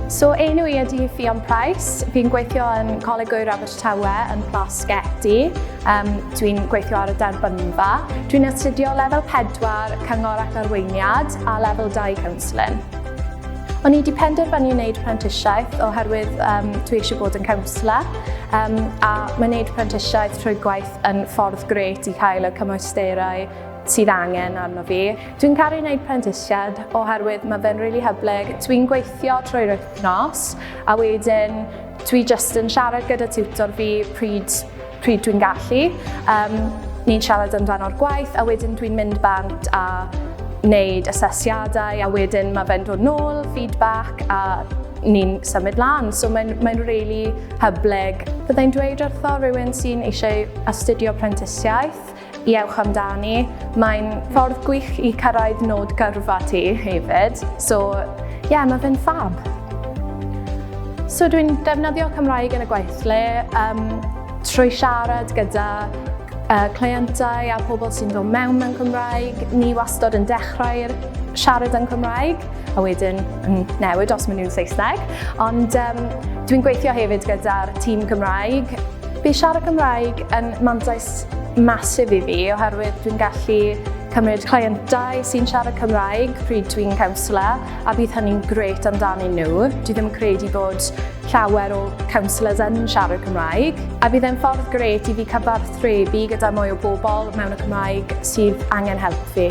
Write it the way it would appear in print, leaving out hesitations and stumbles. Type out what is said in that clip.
So enw i ydy Ffion Price. Fi'n gweithio yn Coleg Gŵyr Abertawe yn Plas Getty. Dwi'n gweithio ar y derbynfa. Dwi'n astudio lefel 4 Cyngor ac Arweiniad a lefel 2 Counselling. O'n i wedi penderfynu wneud prentisiaeth oherwydd dwi eisiau bod yn counsellor, a mae wneud prentisiaeth trwy gwaith yn ffordd grêt i cael y cymwysterau sydd angen arno fi. Dwi'n caru wneud prentisiaid oherwydd mae fe'n rili hyblyg. Dwi'n gweithio trwy'r wythnos a wedyn dwi jyst yn siarad gyda tiwtor fi pryd dwi'n gallu. Ni'n siarad amdano'r gwaith a wedyn dwi'n mynd bant a wneud asesiadau a wedyn mae fe'n dod nôl, feedback, a ni'n symud lan. So mae'n really hyblyg. Byddai'n dweud wrtho rhywun sy'n eisiau astudio prentisiaeth i ewch amdani. Mae'n ffordd gwych i cyrraedd nod gyrfa ti hefyd. So, ie, yeah, mae fe'n fab. So dwi'n defnyddio Cymraeg yn y gweithle trwy siarad gyda cleientau a pobl sy'n dod mewn Cymraeg. Ni wastad yn dechrau'r siarad yn Cymraeg a wedyn yn newid os maen nhw'n Saesneg. Ond dwi'n gweithio hefyd gyda'r tîm Cymraeg. Bydd siarad Cymraeg yn mantais massive i fi oherwydd dwi'n gallu cymryd cleientau sy'n siarad Cymraeg pryd dwi'n counsellor a bydd hynny'n grêt amdanyn nhw. Dwi ddim yn credu bod llawer o counsellors yn siarad Cymraeg a bydd e'n ffordd grêt i fi cyfathrebu gyda mwy o bobl mewn y Cymraeg sydd angen help fi.